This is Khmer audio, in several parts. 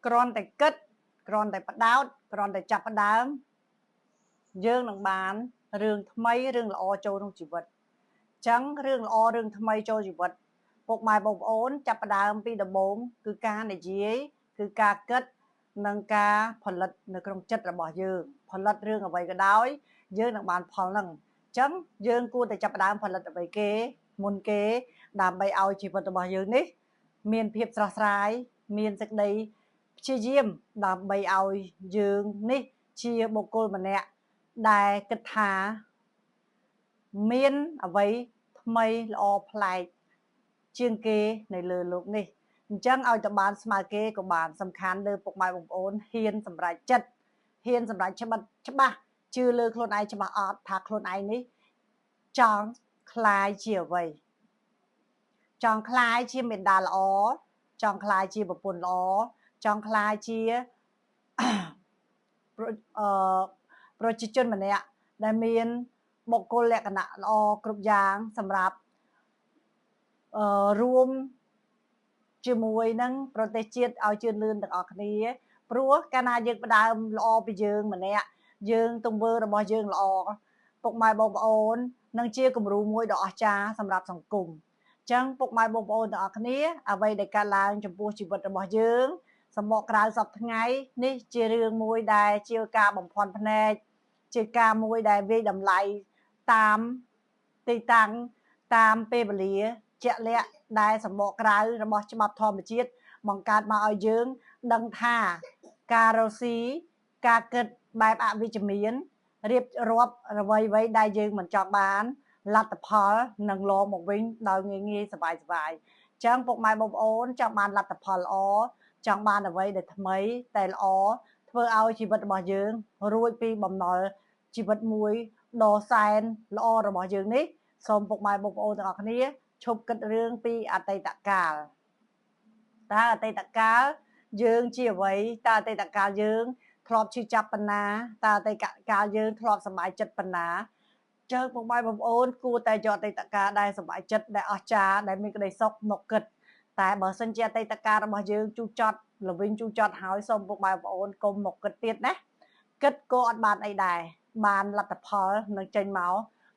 គ្រាន់តែគិតគ្រាន់តែផ្ដោតគ្រាន់តែចាប់ផ្ដើមយើងនឹងបានរឿងថ្មីរឿងល្អចូលក្នុងជីវិតអញ្ចឹងរឿងល្អរឿងថ្មីចូលជីវិតពុកម៉ែបងប្អូនចាប់ផ្ដើមពីដំបូងគឺការនិយាយគឺការគិតនិងការផលិតនៅក្នុងចិត្តរបស់យើងផលិតរឿងអ្វីក៏ដោយយើងនឹងបានផលហ្នឹងអញ្ចឹងយើងគួរតែចាប់ផ្ដើមផលិតអ្វីគេមុនគេដើម្បីឲ្យជីវិតរបស់យើងនេះមានភាពស្រស់ស្រាយមានសេចក្តីព្យាយាមដើម្បីឲ្យយើងនេះជាបុគ្គលម្នាក់ដែលគិតថាមានអ្វីថ្មីល្អប្លែកជាងគេនៅលើលោកនេះអញ្ចឹងឲ្យតែបានស្មើគេក៏បានសំខាន់លើពុកម៉ែបងប្អូនហ៊ានសម្រេចចិត្តហ៊ានសម្រេចច្បាស់ជឿលើខ្លួនឯងច្បាស់អត់ថាខ្លួនឯងនេះចង់ក្លាយជាអ្វីចង់ក្លាយជាមេដាល្អចង់ក្លាយជាប្រពន្ធល្អចង់ក្លាយជាប្រជាជនម្នាក់ដែលមានបុគ្គលលក្ខណៈល្អគ្រប់យ៉ាងសម្រាប់រួមជាមួយនឹងប្រទេសជាតិឲ្យជឿនលឿនទាំងអស់គ្នាព្រោះកាលណាយើងផ្ដើមល្អពីយើងម្នាក់យើងទង្វើរបស់យើងល្អពុកម៉ែបងប្អូននឹងជាគំរូមួយដ៏អស្ចារ្យសម្រាប់សង្គមអញ្ចឹងពុកម៉ែបងប្អូនទាំងអស់គ្នាអ្វីដែលកើតឡើងចំពោះជីវិតរបស់យើងសម្បកក្រៅសពថ្ងៃនេះជារឿងមួយដែលជាការបំភាន់ភ្នែកជាការមួយដែលវាយតម្លៃតាមទីតាំងតាមពេលវេលាជាក់លាក់ដែលសម្បកក្រៅរបស់ច្បាប់ធម្មជាតិបង្កើតមកឲ្យយើងដឹងថាការរកស៊ីការគិតបែបអវិជ្ជមានរៀបរាប់អ្វីៗដែលយើងមិនចង់បានលទ្ធផលនឹងលមកវិញដោយងាយងាយសប្បាយសប្បាយអញ្ចឹងពុកម៉ែបងប្អូនចង់បានលទ្ធផលល្អចង់បានអ្វីដែលថ្មីតែល្អធ្វើឲ្យជីវិតរបស់យើងរួចពីបំណុលជីវិតមួយដ៏សែនល្អរបស់យើងនេះសូមពុកម៉ែបងប្អូនទាំងអស់គ្នាឈប់គិតរឿងពីអតីតកាលតើអតីតកាលយើងជាអ្វីតើអតីតកាលយើងធ្លាប់ឈឺចាប់ប៉ុណ្ណាតើអតីតកាលយើងធ្លាប់សប្បាយចិត្តប៉ុណ្ណាជើងពុកម៉ែបងប្អូនគួរតែយកអតីតកាលដែលសប្បាយចិត្តដែលអស្ចារ្យដែលមានក្តីសុខមកគិតតែបើសិនជាអតីតកាលរបស់យើងជូរចត់ល្វីងជូរចត់ហើយសូមពុកម៉ែបងប្អូនកុំមកគិតទៀតណាគិតក៏អត់បានអីដែរបានលទ្ធផលនឹងចេញមក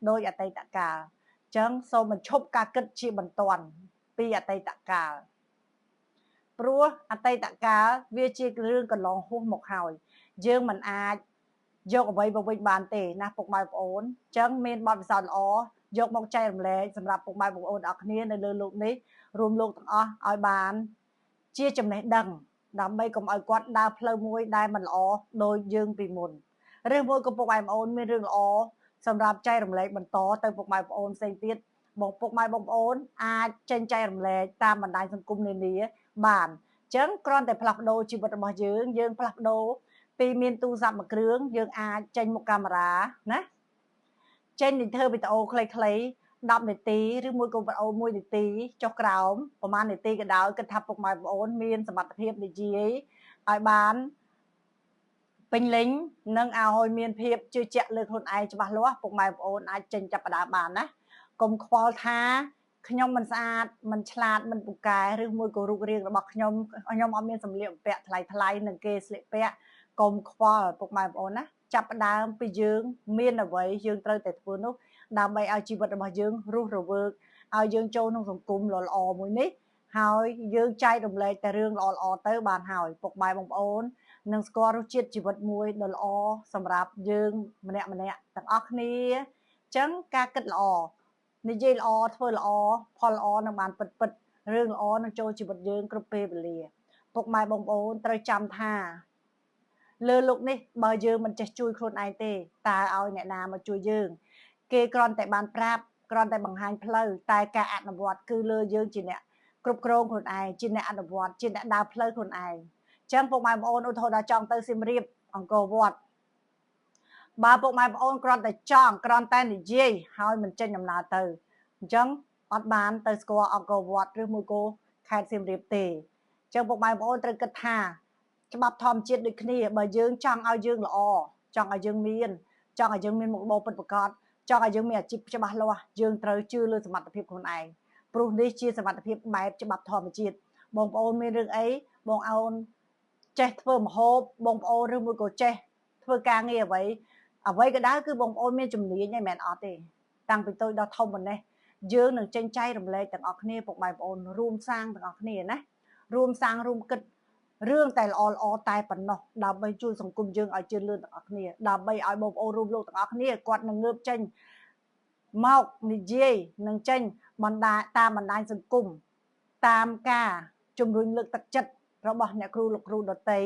ដោយអតីតកាលអញ្ចឹងសូមបញ្ឈប់ការគិតជាបន្ទាន់ពីអតីតកាលព្រោះអតីតកាលវាជារឿងកន្លងហួសមកហើយយើងមិនអាចយកអ្វីមកវិញបានទេណាពុកម៉ែបងប្អូនអញ្ចឹងមានបទពិសោធន៍ល្អយកមកចែករំលែកសម្រាប់ពុកម៉ែបងប្អូនអរគ្នានៅលើលោកនេះរួមលោកទាំងអស់ឲ្យបានជាចំណេះដឹងដើម្បីកុំឲ្យគាត់ដើរផ្លូវមួយដែលមិនល្អដូចយើងពីមុនឬមួយក៏ពុកម៉ែបងប្អូនមានរឿងល្អសម្រាប់ចែករំលែកបន្តទៅពុកម៉ែបងប្អូនផ្សេងទៀតបងពុកម៉ែបងប្អូនអាចចេញចែករំលែកតាមបណ្ដាញសង្គមនានាបានអញ្ចឹងគ្រាន់តែផ្លាស់ប្ដូរជីវិតរបស់យើងយើងផ្លាស់ប្ដូរពីមានទូរស័ព្ទមួយគ្រឿងយើងអាចចេញមុខកាមេរ៉ាណាចេញទៅធ្វើវីដេអូខ្លីៗ10នាទីឬមួយក៏វីដេអូ1នាទីចុះក្រោមប្រហែលនាទីក៏ដោយគិតថាពុកម៉ែបងប្អូនមានសមត្ថភាពនិយាយឲ្យបានពេញលេញនិងឲ្យមានភាពជឿជាក់លើខ្លួនឯងច្បាស់លាស់ពុកម៉ែបងប្អូនអាចចេញចាប់ផ្ដើមបានណាកុំខ្វល់ថាខ្ញុំមិនស្អាតមិនឆ្លាតមិនពូកែឬមួយក៏រូបរាងរបស់ខ្ញុំខ្ញុំអត់មានសម្លៀកបំពាក់ថ្លៃថ្លៃនឹងគេស្លៀកពាក់កុំខ្វល់ពុកម៉ែបងប្អូនណាចាប់ផ្ដើមពីយើងមានអ្វីយើងត្រូវតែធ្វើនោះដើម្បីឲ្យជីវិតរបស់យើងរស់រវើកឲ្យយើងចូលក្នុងសង្គមល្អៗមួយនេះហើយយើងចែករំលែកតែរឿងល្អៗទៅបានហើយពុកម៉ែបងប្អូននឹងស្គាល់រសជាតិជីវិតមួយដ៏ល្អសម្រាប់យើងម្នាក់ៗទាំងអស់គ្នាអញ្ចឹងការគិតល្អនិយាយល្អធ្វើល្អផលល្អនឹងបានពិតៗរឿងល្អនឹងចូលជីវិតយើងគ្រប់ពេលវេលាពុកម៉ែបងប្អូនត្រូវចាំថាលើលោកនេះបើយើងមិនចេះជួយខ្លួនឯងទេតើឲ្យអ្នកណាមកជួយយើងគេគ្រាន់តែបានប្រាប់គ្រាន់តែបង្ហាញផ្លូវតែការអនុវត្តគឺលើយើងជាអ្នកគ្រប់គ្រងខ្លួនឯងជាអ្នកអនុវត្តជាអ្នកដើរផ្លូវខ្លួនឯងអញ្ចឹងពុកម៉ែបងប្អូនឧទាហរណ៍ថាចង់ទៅសៀមរាបអង្គរវត្តបើពុកម៉ែបងប្អូនគ្រាន់តែចង់គ្រាន់តែនិយាយហើយមិនចេញដំណើរទៅអញ្ចឹងអត់បានទៅស្គាល់អង្គរវត្តឬមួយក៏ខេត្តសៀមរាបទេអញ្ចឹងពុកម៉ែបងប្អូនត្រូវគិតថាច្បាប់ធម្មជាតិដូចគ្នាបើយើងចង់ឲ្យយើងល្អចង់ឲ្យយើងមានចង់ឲ្យយើងមានមុខរបរពិតប្រាកដចង់ឲ្យយើងមានអាជីពច្បាស់លាស់យើងត្រូវជឿលើសមត្ថភាពខ្លួនឯងព្រោះនេះជាសមត្ថភាពបែបច្បាប់ធម្មជាតិបងប្អូនមានរឿងអីបងអូន ចេះធ្វើម្ហូបបងប្អូនឬមួយក៏ចេះធ្វើការងារអ្វីអ្វីក៏ដោយគឺបងប្អូនមានជំនាញហ្នឹងមិនមែនអត់ទេតាំងពីតូចដល់ធំប៉ុណ្ណេះយើងនឹងចេញចែករំលែកទាំងអស់គ្នាពុកម៉ែបងប្អូនរួមសាងទាំងអស់គ្នាណារួមសាងរួមគិតរឿងតែល្អល្អតែប៉ុណ្ណោះដើម្បីជួយសង្គមយើងឲ្យជឿនលឿនទាំងអស់គ្នាដើម្បីឲ្យបងប្អូនរួមលោកទាំងអស់គ្នាគាត់នឹងងើបចេញមកនិយាយនឹងចេញបណ្ដាតាមបណ្ដាញសង្គមតាមការជំរុញលើកទឹកចិត្តរបស់អ្នកគ្រូលោកគ្រូដតី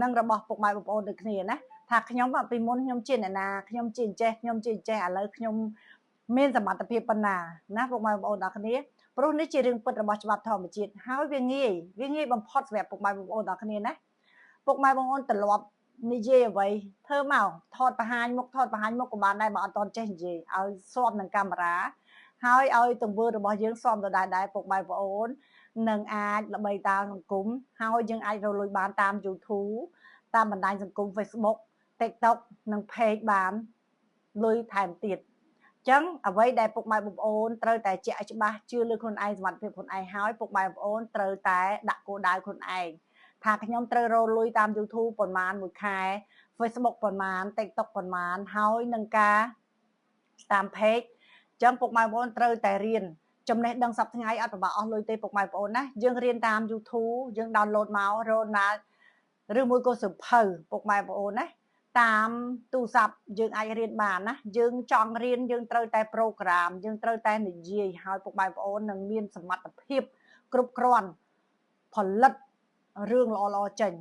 និងរបស់ពុកម៉ែបងប្អូនដូចគ្នាណាថាខ្ញុំពីមុនខ្ញុំជាអ្នកណាខ្ញុំជាអញ្ចេះខ្ញុំជាអញ្ចេះឥឡូវខ្ញុំមានសមត្ថភាពប៉ុណ្ណាណាពុកម៉ែបងប្អូនទាំងគ្នាព្រោះនេះជារឿងពិតរបស់ច្បាប់ធម្មជាតិហើយវាងាយបំផុតសម្រាប់ពុកម៉ែបងប្អូនទាំងគ្នាណាពុកម៉ែបងប្អូនត្រឡប់និយាយអ្វីធ្វើមកថតបង្ហាញមុខថតបង្ហាញមុខក៏បានដែរបើអត់តន់ចេះនិយាយឲ្យស៊ាំនឹងកាមេរ៉ាហើយឲ្យទង្វើរបស់យើងស៊ាំដដែលដែរពុកម៉ែបងប្អូននឹងអាចល្បីតាមសង្គមហើយយើងអាចរកលុយបានតាម YouTube តាមបណ្ដាញសង្គម Facebook TikTok និង Page បានលុយថែមទៀតចឹងអ្វីដែលពុកម៉ែបងប្អូនត្រូវតែជាក់ច្បាស់ជឿលើខ្លួនឯងសមត្ថភាពខ្លួនឯងហើយពុកម៉ែបងប្អូនត្រូវតែដាក់គោលដៅខ្លួនឯងថាខ្ញុំត្រូវរកលុយតាម YouTube ប៉ុន្មានមួយខែ Facebook ប៉ុន្មាន TikTok ប៉ុន្មានហើយនឹងការតាម Page ចឹងពុកម៉ែបងប្អូនត្រូវតែរៀនចំណេះដឹងសប្តាហ៍ថ្ងៃអត់ពិបាកអស់លុយទេពុកម៉ែបងប្អូនណាយើងរៀនតាម YouTube យើង download មករកណាឬមួយក៏សៀវភៅពុកម៉ែបងប្អូនណាតាមទូរស័ព្ទយើងអាចរៀនបានណាយើងចង់រៀនយើងត្រូវតែប្រូក្រាមយើងត្រូវតែនិយាយហើយពុកម៉ែបងប្អូននឹងមានសមត្ថភាពគ្រប់គ្រាន់ផលិតរឿងល្អៗចេញ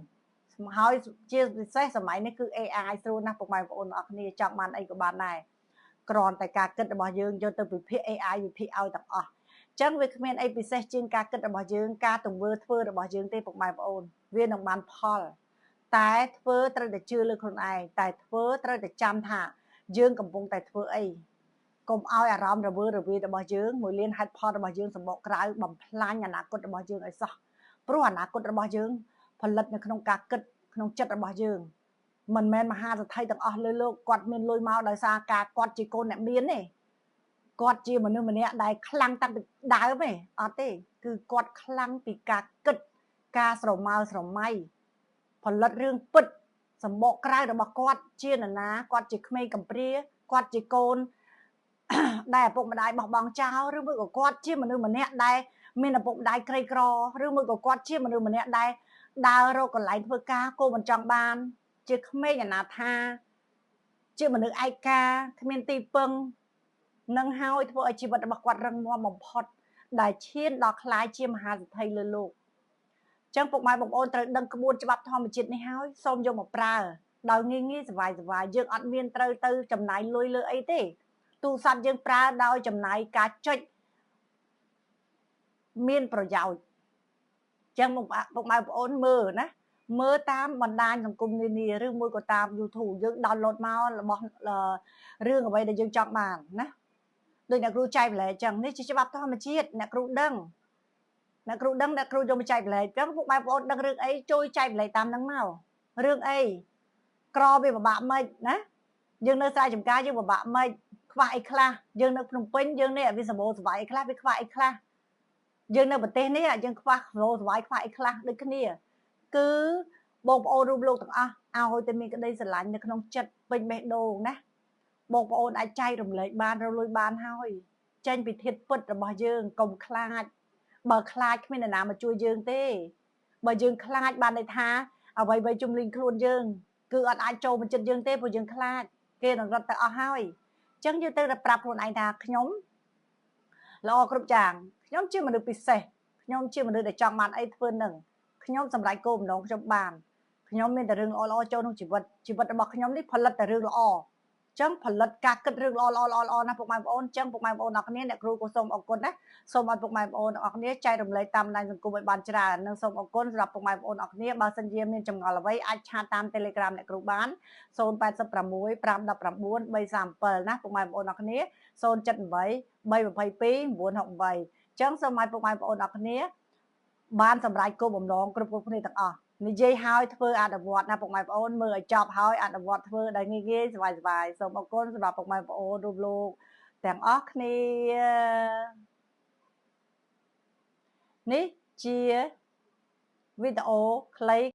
ហើយជាពិសេសសម័យនេះគឺ AI ស្រួលណាស់ពុកម៉ែបងប្អូនទាំងអស់គ្នាចង់បានអីក៏បានដែរគ្រាន់តែការគិតរបស់យើងយកទៅវិភាគ AI វិភាគឲ្យទាំងអស់ចឹងវាគ្មានអីពិសេសជាងការគិតរបស់យើងការទង្វើធ្វើរបស់យើងទេពុកម៉ែបងប្អូនវានឹងបានផលតែធ្វើត្រូវតែជឿលើខ្លួនឯងតែធ្វើត្រូវតែចាំថាយើងកំពុងតែធ្វើអីកុំឲ្យអារម្មណ៍រវើរវាយរបស់យើងមួយលានហេតុផលរបស់យើងសម្បកក្រៅបំផ្លាញអនាគតរបស់យើងឲ្យសោះព្រោះអនាគតរបស់យើងផលិតនៅក្នុងការគិតក្នុងចិត្តរបស់យើងមិនមែនមហាសេដ្ឋីទាំងអស់លើលោកគាត់មានលុយមកដោយសារការគាត់ជាកូនអ្នកមានទេគាត់ជាមនុស្សម្នាក់ដែលខ្លាំងតាំងពីដើមទេអត់ទេគឺគាត់ខ្លាំងពីការគិតការស្រមើស្រមៃផលិតរឿងពិតសម្បកក្រៅរបស់គាត់ជានរណាគាត់ជាក្មេងកំព្រាគាត់ជាកូនដែលឪពុកម្ដាយបោះបង់ចោលឬមួយក៏គាត់ជាមនុស្សម្នាក់ដែលមានឪពុកម្ដាយក្រីក្រឬមួយក៏គាត់ជាមនុស្សម្នាក់ដែលដើររកកន្លែងធ្វើការគោមិនចង់បានជាក្មេងអនាថាជាមនុស្សឯកាគ្មានទីពឹងនឹងហើយធ្វើឲ្យជីវិតរបស់គាត់រឹងមាំបំផុតដែលឈានដល់ក្លាយជាមហាសេដ្ឋីលើលោកចឹងពុកម៉ែបងប្អូនត្រូវដឹងក្បួនច្បាប់ធម្មជាតិនេះហើយសូមយកមកប្រើដោយងាយងាយសប្បាយសប្បាយយើងអត់មានត្រូវទៅចំណាយលុយលើអីទេទូរស័ព្ទយើងប្រើដោយចំណាយការចុចមានប្រយោជន៍ចឹងពុកម៉ែបងប្អូនមើលណាមើលតាមបណ្ដាញសង្គមនានាឬមួយក៏តាម YouTube យើង download មករបស់រឿងអ្វីដែលយើងចង់បានណាដូចអ្នកគ្រូចែកម្លែកចឹងនេះជាច្បាប់ធម្មជាតិអ្នកគ្រូដឹងអ្នកគ្រូដឹងអ្នកគ្រូយកមកចែកម្លែកចឹងពុកម៉ែបងប្អូនដឹងរឿងអីជួយចែកម្លែកតាមនឹងមករឿងអីក្រវាពិបាកម៉េចណាយើងនៅស្រែចម្ការយើងពិបាកម៉េចខ្វះអីខ្លះយើងនៅភ្នំពេញយើងនេះវាសម្បូរសប្បាយអីខ្លះវាខ្វះអីខ្លះយើងនៅប្រទេសនេះយើងខ្វះសម្បូរសប្បាយខ្វះអីខ្លះដូចគ្នាគឺបងប្អូនរួមលោកទាំងអស់ឲ្យតែមានក្តីស្រឡាញ់នៅក្នុងចិត្តពេញបេះដូងណាបងប្អូនអាចចែករំលែកបានរលួយបានហើយចេញពីធាតុពិតរបស់យើងកុំខ្លាចបើខ្លាចគ្មាននរណាមកជួយយើងទេបើយើងខ្លាចបានន័យថាអ្វីៗជំលីងខ្លួនយើងគឺអត់អាចចូលមកចិត្តយើងទេព្រោះយើងខ្លាចគេនឹងរត់ទៅអស់ហើយអញ្ចឹងយើងត្រូវតែប្រាប់ខ្លួនឯងថាខ្ញុំល្អគ្រប់យ៉ាងខ្ញុំជាមនុស្សពិសេសខ្ញុំជាមនុស្សដែលចង់បានអីធ្វើនឹងខ្ញុំសម្រេចគោលបំណងខ្ញុំបានខ្ញុំមានតែរឿងល្អៗចូលក្នុងជីវិតជីវិតរបស់ខ្ញុំនេះផលិតតែរឿងល្អចឹងផលិតការគិតរឿងល្អល្អល្អណាស់ពុកម៉ែបងប្អូនចឹងពុកម៉ែបងប្អូនអរគ្នាអ្នកគ្រូក៏សូមអរគុណណាសូមឲ្យពុកម៉ែបងប្អូនអរគ្នាចែករំលែកតាមបណ្ដាញសង្គមឲ្យបានច្រើននិងសូមអរគុណសម្រាប់ពុកម៉ែបងប្អូនអរគ្នាបើសិនជាមានចម្ងល់អ្វីអាចឆាតតាម Telegram អ្នកគ្រូបាន086 519 337ណាពុកម៉ែបងប្អូនអរគ្នា078 322 968ចឹងសូមឲ្យពុកម៉ែបងប្អូនអរគ្នាបានសម្រេចគោលបំណងគ្រប់គ្នាទាំងអស់និយាយហើយធ្វើអនុវត្តណាពុកម៉ែបងប្អូនមើលឲ្យចប់ហើយអនុវត្តធ្វើដោយងាយងាយសប្បាយសប្បាយសូមអរគុណសម្រាប់ពុកម៉ែបងប្អូនរួមលោកទាំងអស់គ្នានេះជាវីដេអូខ្លី